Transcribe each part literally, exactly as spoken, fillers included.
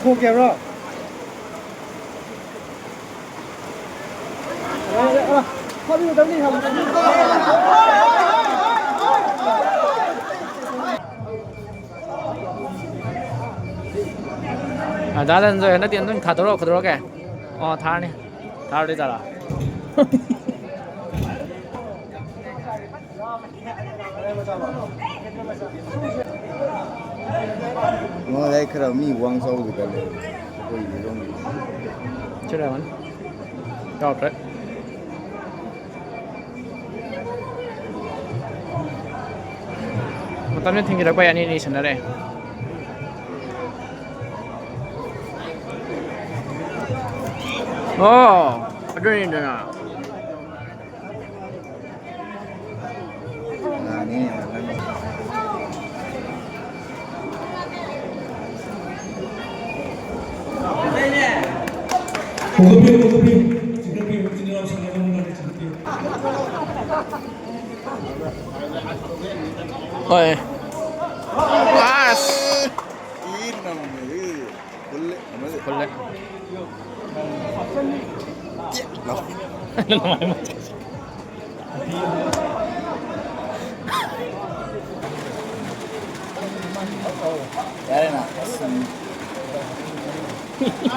ꯊꯣꯛꯀꯦ ꯍꯥꯏꯕ꯭ꯔꯣ? ꯑ, ꯗꯥ ꯙꯅꯟꯖꯣꯏ, ꯍꯟꯗꯛꯇꯤ ꯑꯗꯨꯝ ꯊꯥꯗꯣꯔꯛꯑꯣ, ꯀꯩꯗꯧꯔꯒꯦ? ꯑꯣ, ꯊꯥꯔꯅꯤ꯫ ꯊꯥꯔꯗꯤ ꯇꯥꯔꯥ꯫ ꯃꯣꯏ ꯈꯔ ꯃꯤ ꯋꯥꯡ ꯆꯥꯎꯕꯗꯤ ꯀꯜꯂꯦ꯫ ꯑꯩꯈꯣꯏꯒꯤ ꯂꯣꯝꯒꯤ꯫ ꯁꯤ ꯂꯩꯔꯝꯒꯅꯤ꯫ ꯌꯥꯎꯗ꯭ꯔꯦ꯫ ꯃꯇꯝꯁꯦ ꯊꯤꯡꯖꯤꯜꯂꯛꯄꯩ ꯑꯅꯤ ꯑꯅꯤ ꯁꯥꯟꯅꯔꯦ꯫ ꯑꯣ, ꯑꯗꯨꯅꯤꯗꯅ꯫ ꯌꯥꯅꯤ, ꯌꯥꯅꯤ꯫ ꯄꯨꯈꯠꯄꯤꯌꯨ, ꯄꯨꯈꯠꯄꯤꯌꯨ꯫ ꯆꯤꯡꯈꯠꯄꯤꯌꯨ, ꯏꯆꯤꯟ ꯏꯅꯥꯎ ꯁꯥꯟꯅꯕ ꯃꯅꯥꯛꯇ ꯆꯤꯡꯈꯠꯄꯤꯌꯨ꯫ ꯍꯣꯏ꯫ ꯑꯁ! ꯏ ꯅꯝꯃꯦ꯫ ꯐꯨꯜꯂꯦ꯫ ꯐꯨꯜꯂꯦ꯫ ꯌꯥꯔꯦꯅ꯫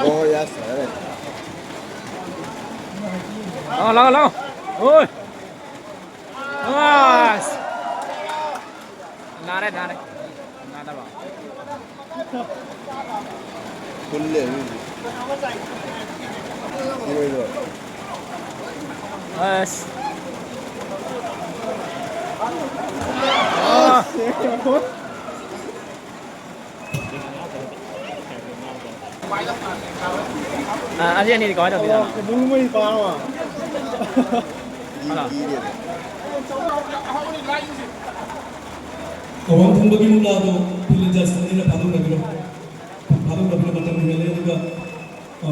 ꯑꯣ, ꯌꯥꯁ, ꯌꯥꯔꯦ꯫ ꯂꯥꯛꯑꯣ, ꯂꯥꯛꯑꯣ, ꯂꯥꯛꯑꯣ꯫ ꯑꯣꯏ꯫ ꯑꯁ! ꯅꯥꯔꯦ, ꯅꯥꯔꯦ꯫ ꯅꯥꯗꯕ꯫ ꯐꯨꯜꯂꯦ, ꯑꯗꯨꯗꯤ꯫ ꯏꯔꯣꯏꯗ꯭ꯔꯣ? ꯑꯁ꯫ ꯑꯥ! ꯑ, ꯑꯁꯤ ꯑꯅꯤꯗꯤ ꯀꯃꯥꯏꯅ ꯇꯧꯗꯣꯏꯖꯥꯠꯅꯣ? ꯃꯨꯜ ꯃꯩ ꯄꯥꯔꯣ꯫ ꯑꯂꯣ꯫ ꯑꯋꯥꯡ ꯊꯪꯕꯒꯤ ꯃꯨꯛꯂꯥꯗꯣ ꯐꯤꯜ ꯖꯁ ꯑꯅꯤꯅ ꯐꯥꯗꯣꯛꯅꯕꯤꯔꯣ꯫ ꯐꯥꯗꯣꯛꯅꯕꯤꯔꯣ, ꯃꯇꯝ ꯍꯦꯜꯂꯦ꯫ ꯑꯗꯨꯒ, ꯑ,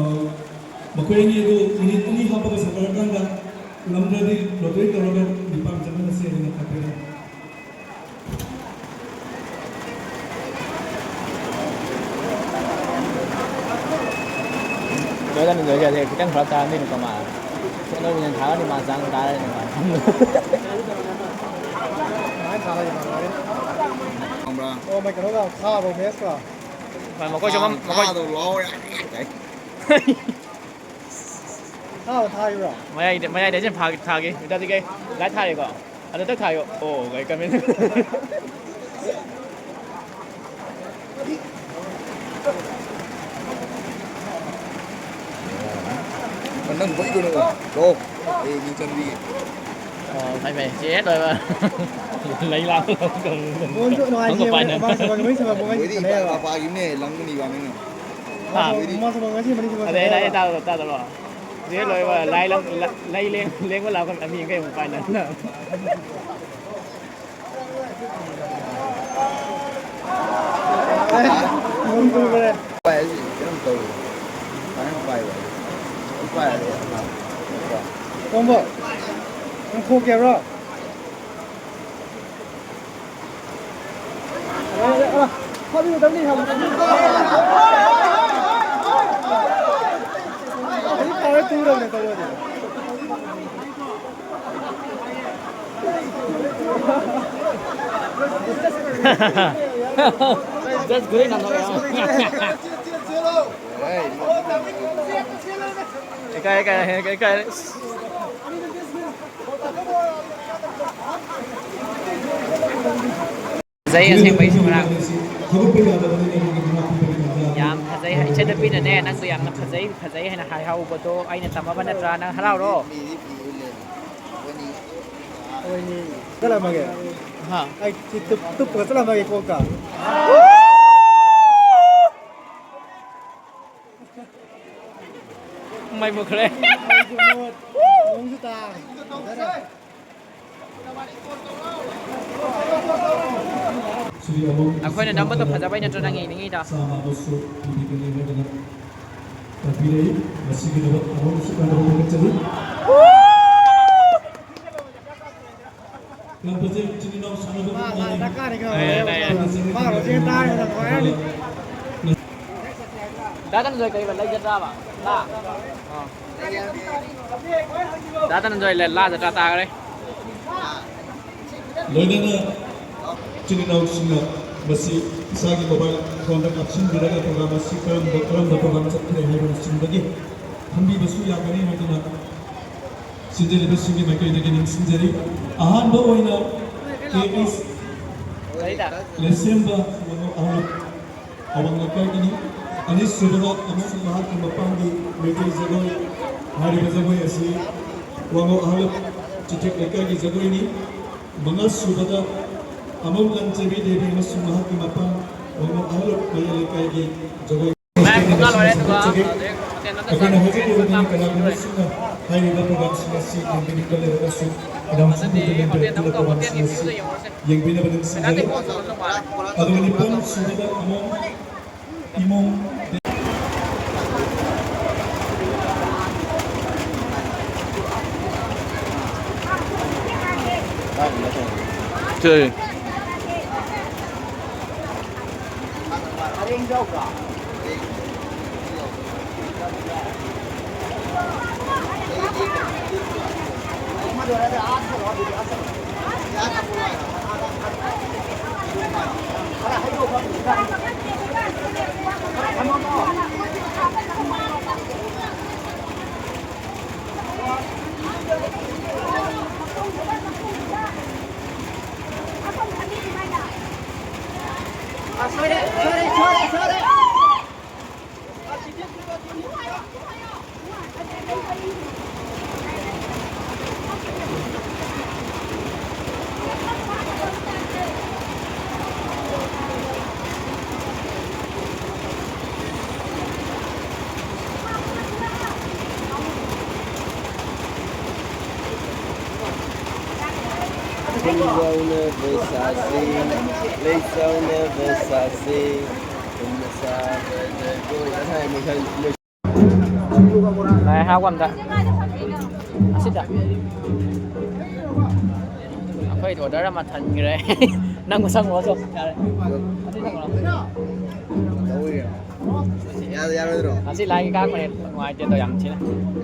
ꯃꯈꯣꯏ ꯑꯅꯤ ꯑꯗꯨ ꯃꯤꯅꯤꯠ ꯑꯅꯤ ꯍꯥꯞꯄꯒ ꯁꯥꯟꯅꯔꯀꯥꯟꯗ ꯉꯝꯗ꯭ꯔꯗꯤ ꯂꯣꯇꯔꯤ ꯇꯧꯔꯒ ꯅꯤꯄꯥꯟ ꯆꯪꯍꯜꯂꯁꯤ ꯍꯥꯏꯅ ꯇꯥꯛꯄꯤꯔꯦ꯫ ꯂꯣꯏꯔꯅꯤ, ꯂꯣꯏꯔꯅꯤ, ꯈꯤꯇꯪ ꯐꯔꯛ ꯇꯥꯔꯅꯤ ꯀꯃꯥꯏꯅ? ꯁꯦꯠꯅꯧꯕꯁꯤꯅ ꯊꯥꯔꯅꯤ, ꯃꯥ ꯆꯥꯡ ꯇꯥꯔꯅꯤ ꯀꯃꯥꯏꯅ? ꯀꯃꯥꯏꯅ ꯊꯥꯔꯒꯦ ꯃꯥ ꯂꯣꯏꯔꯦ? ꯈꯪꯕ꯭ꯔꯥ? ꯑꯣ, ꯃꯣꯏ ꯀꯩꯅꯣꯒ ꯊꯥꯕ꯭ꯔꯣ, ꯃꯦꯁꯀ? ꯍꯣꯏ, ꯃꯈꯣꯏꯁꯨ ꯑꯃ-, ꯃꯈꯣꯏ ꯊꯥꯗꯣ ꯂꯧ ꯌꯥꯅꯤ꯫ ꯊꯥꯕ ꯊꯥꯔꯤꯕ꯭ꯔꯣ? ꯃꯌꯥꯏꯗ, ꯃꯌꯥꯏꯗ ꯁꯤ ꯐꯥꯒꯤ-, ꯊꯥꯒꯦ꯫ ꯃꯤꯗꯜꯗꯤ ꯀꯩ? ꯂꯥꯏꯠ ꯊꯥꯔꯦꯀꯣ? ꯑꯗꯨꯗ ꯊꯥꯌꯣ꯫ ꯑꯣ, ꯀꯩ ꯀꯃꯦꯟ? ꯅꯪ ꯕꯣꯏ ꯀꯩꯅꯣ? ꯂꯣ꯫ ꯑꯩ ꯃꯤꯡ ꯆꯟꯕꯤꯒꯦ꯫ ꯑꯣ, ꯐꯩ, ꯐꯩ꯫ ꯆꯦ ꯂꯣꯏꯕ꯫ ꯂꯩ ꯂꯥꯛꯄ ꯕꯣꯜꯁꯨ ꯅꯨꯡꯉꯥꯏꯈꯤ꯫ ꯅꯪꯒ ꯄꯥꯏꯅ-, ꯃꯥꯁꯨ ꯃꯃꯤꯡ ꯁꯤꯃ ꯃꯃꯤꯡ ꯃꯣꯏꯗꯤ ꯁꯤꯃ ꯏꯄꯥ ꯂꯩꯌꯦꯕ꯫ ꯏꯄꯥ ꯄꯥꯈꯤꯕꯅꯦ, ꯂꯪꯒꯅꯤ ꯏꯕꯥꯅꯤꯅ꯫ ꯍꯥ? ꯃꯣꯏꯗꯤ ꯃꯥꯁꯨ ꯃꯃꯤꯡ ꯉꯁꯤ ꯃꯃꯤꯡ ꯁꯤꯃ ꯑꯗꯩ ꯂꯩꯌꯦꯕ꯫ ꯂꯥꯏ ꯇꯥꯗꯕ, ꯇꯥꯗꯕ꯫ ꯆꯦ ꯂꯣꯏꯕ ꯂꯥꯏ ꯂꯪ-, ꯂ-, ꯂꯩ ꯂꯦꯡ-, ꯂꯦꯡꯕ ꯂꯥꯛꯄ ꯃꯤ ꯀꯩ ꯑꯃꯨꯛ ꯄꯥꯏꯅ꯫ ꯅꯣꯡ ꯆꯨꯕ꯭ꯔꯦ꯫ ꯄꯥꯏ ꯑꯁꯤ ꯀꯩꯅꯣꯝ ꯇꯧꯔꯦ꯫ ꯀꯃꯥꯏꯅ ꯄꯥꯏꯕ? ꯄꯥꯏ ꯑꯗꯣ꯫ ꯇꯣꯝꯕꯣ, ꯅꯪ ꯊꯣꯛꯀꯦ ꯍꯥꯏꯕ꯭ꯔꯣ? Just green ano yan. Ikaw, ikaw, ikaw, ikaw. ꯐꯖꯩ ꯑꯁꯦꯡꯕꯩꯁꯨ ꯉꯔꯥꯡ꯫ ꯌꯥꯝ ꯐꯖꯩ꯫ ꯏꯆꯟꯅꯨꯄꯤꯅꯅꯦ, "ꯅꯪꯁꯨ ꯌꯥꯝꯅ ꯐꯖꯩ, ꯐꯖꯩ" ꯍꯥꯏꯅ ꯍꯥꯏꯍꯧꯕꯗꯣ ꯑꯩꯅ ꯇꯝꯃꯕ ꯅꯠꯇ꯭ꯔꯥ? ꯅꯪ ꯍꯔꯥꯎꯔꯣ? ꯆꯠꯂꯝꯃꯒꯦ꯫ ꯍꯥ? ꯑꯩ ꯁꯤ ꯇꯨꯞ-, ꯇꯨꯞꯄꯒ ꯆꯠꯂꯝꯃꯒꯦ ꯀꯣꯛꯇ꯫ ꯃꯩ ꯃꯨꯠꯈ꯭ꯔꯦ꯫ ꯅꯣꯡꯁꯨ ꯇꯥ꯫ ꯑꯩꯈꯣꯏꯅ ꯅꯝꯕꯗꯣ ꯐꯖꯕꯩ ꯅꯠꯇ꯭ꯔꯣ ꯅꯪ ꯌꯦꯡꯅꯤꯡꯉꯤꯗꯣ? ꯆꯥꯝꯃ ꯑꯃꯁꯨ ꯄꯤꯕꯤꯒꯅꯤ ꯍꯥꯏꯗꯅ ꯇꯥꯛꯄꯤꯔꯛꯏ꯫ ꯃꯁꯤꯒꯤꯗꯃꯛ ꯑꯃꯨꯛꯁꯨ ꯀꯟꯅ ꯊꯥꯒꯠꯆꯔꯤ꯫ ꯌꯥꯝ ꯐꯖꯩ, ꯏꯆꯤꯟ ꯏꯅꯥꯎ ꯁꯥꯟꯅꯕ ꯃꯥ, ꯃꯥ ꯃꯥꯟꯅꯩ꯫ ꯗꯔꯀꯥꯔꯅꯤ ꯀꯩꯅꯣ꯫ ꯑꯦ, ꯑꯦ, ꯑꯦ꯫ ꯃꯥ ꯍꯧꯖꯤꯛ ꯇꯥꯔꯦ, ꯅꯨꯡꯉꯥꯏꯔꯅꯤ꯫ ꯗꯥ ꯙꯅꯟꯖꯣꯏ ꯀꯩꯕ ꯂꯩ ꯖꯇ꯭ꯔꯥꯕ? ꯂꯥ? ꯑꯥ꯫ ꯗꯥ ꯙꯅꯟꯖꯣꯏ ꯂꯩ, ꯂꯥ ꯖꯇ꯭ꯔꯥ ꯇꯥꯈ꯭ꯔꯦ꯫ ꯂꯣꯏꯅꯅ ꯏꯆꯤꯜ ꯏꯅꯥꯎꯁꯤꯡꯅ ꯃꯁꯤ ꯏꯁꯥꯒꯤ ꯃꯣꯕꯥꯏꯜ ꯐꯣꯟꯗ ꯀꯥꯞꯁꯤꯟꯕꯤꯔꯒ ꯄ꯭ꯔꯣꯒ꯭ꯔꯥꯝ ꯑꯁꯤ ꯀꯔꯝꯕ, ꯀꯔꯝꯕ ꯄ꯭ꯔꯣꯒ꯭ꯔꯥꯝ ꯆꯠꯈ꯭ꯔꯦ ꯍꯥꯏꯕꯅꯆꯤꯡꯕꯒꯤ ꯈꯪꯕꯤꯕꯁꯨ ꯌꯥꯒꯅꯤ ꯍꯥꯏꯗꯨꯅ ꯁꯤꯟꯖꯔꯤꯕꯁꯤꯡꯒꯤ ꯃꯥꯏꯀꯩꯗꯒꯤ ꯅꯤꯡꯁꯤꯡꯖꯔꯤ꯫ ꯑꯍꯥꯟꯕ ꯑꯣꯏꯅ ꯀꯦ ꯑꯦꯁ ꯂꯩꯁꯦꯝꯕ ꯋꯥꯉꯧ ꯑꯍꯜ ꯑꯋꯥꯡ ꯂꯩꯀꯥꯏꯒꯤꯅꯤ꯫ ꯑꯅꯤꯁꯨꯕꯗ ꯑꯃꯁꯨꯡ ꯃꯍꯥꯛꯀꯤ ꯃꯄꯥꯝꯒꯤ ꯃꯩꯇꯩ ꯖꯒꯣꯏ ꯍꯥꯏꯔꯤꯕ ꯖꯒꯣꯏ ꯑꯁꯤ ꯋꯥꯉꯧ ꯑꯍꯜ ꯆꯤꯊꯦꯛ ꯂꯩꯀꯥꯏꯒꯤ ꯖꯒꯣꯏꯅꯤ꯫ ꯃꯉꯥꯁꯨꯕꯗ ꯑꯃꯝ ꯂꯥꯟꯖꯕꯤ ꯗꯦꯕꯤ ꯑꯃꯁꯨꯡ ꯃꯍꯥꯛꯀꯤ ꯃꯄꯥꯝ ꯋꯥꯉꯧ ꯑꯍꯜ ꯃꯌꯥꯏ ꯂꯩꯀꯥꯏꯒꯤ ꯖꯒꯣꯏ꯫ ꯃꯌꯥꯝ ꯄꯨꯟꯅ ꯂꯣꯏꯔꯦ, ꯑꯗꯨꯒ ꯍꯧꯖꯤꯛ ꯍꯧꯖꯤꯛ ꯀꯩꯅꯣ ꯑꯩꯈꯣꯏꯅ ꯍꯥꯏꯖꯈꯤꯕꯗꯨꯅꯤ, ꯀꯅꯥꯒꯨꯝꯕꯁꯤꯡꯅ ꯍꯥꯏꯔꯤꯕ ꯄ꯭ꯔꯣꯒ꯭ꯔꯥꯝꯁꯤꯡ ꯑꯁꯤ ꯌꯦꯡꯕꯤꯅꯤꯡꯕ ꯂꯩꯔꯒꯁꯨ ꯑꯦꯅꯥꯎꯟꯁꯃꯦꯟ ꯍꯣꯇꯦꯜ ꯂꯦꯝꯕꯤꯔꯛꯇꯨꯅ ꯄ꯭ꯔꯣꯒ꯭ꯔꯥꯝꯁꯤꯡ ꯑꯁꯤ ꯌꯦꯡꯕꯤꯅꯕ ꯅꯤꯡꯁꯤꯡꯖꯔꯤ꯫ ꯑꯗꯨꯒ ꯅꯤꯄꯥꯟ ꯁꯨꯕꯗ ꯑꯃꯣꯝ ꯏꯃꯣꯝ ꯂꯩꯖꯥꯎꯅꯕ ꯁꯥꯁꯤ, ꯂꯩꯖꯥꯎꯅꯕ ꯁꯥꯁꯤ, ꯄꯨꯟꯅ ꯁꯥꯕ ꯖꯒꯣꯏ꯫ ꯂꯥꯏ ꯍꯔꯥꯎꯐꯝꯗ ꯑꯁꯤꯗ ꯑꯩꯈꯣꯏ ꯑꯣꯔꯗꯔ ꯑꯃ ꯊꯟꯈ꯭ꯔꯦ꯫ ꯅꯪ ꯃꯁꯛ ꯎꯔꯁꯨ ꯌꯥꯔꯦ꯫ ꯑꯗꯨ ꯊꯝꯃꯣ꯫ ꯌꯥꯔꯣꯏꯗ꯭ꯔꯣ? ꯉꯁꯤ ꯂꯥꯏꯒꯤ ꯀꯥꯛꯄꯅꯦ, ꯅꯨꯡꯉꯥꯏꯇꯦ ꯇꯧ ꯌꯥꯝ ꯊꯤꯅ꯫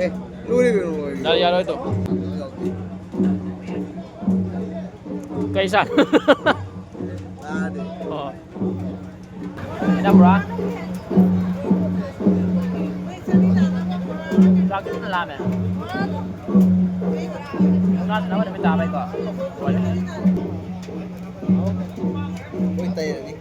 ꯑꯦ, ꯂꯣꯏꯔꯦ ꯀꯩꯅꯣ, ꯂꯣꯏꯔꯦ꯫ ꯌꯥꯔꯣꯏ, ꯌꯥꯔꯣꯏ ꯇꯧ꯫ ꯀꯩ ꯆꯥ? ꯆꯥꯗꯦ꯫ ꯑꯣ꯫ ꯏꯅꯝꯕ꯭ꯔꯥ? ꯆꯥꯛ ꯊꯤꯅ ꯂꯥꯝꯃꯦ꯫ ꯉꯥꯁꯨ ꯅꯝꯃ ꯅꯨꯃꯤꯠ ꯇꯥꯕꯩꯀꯣ꯫ ꯂꯣꯏꯔꯦ꯫ ꯃꯣꯏ ꯇꯩꯔꯅꯤ꯫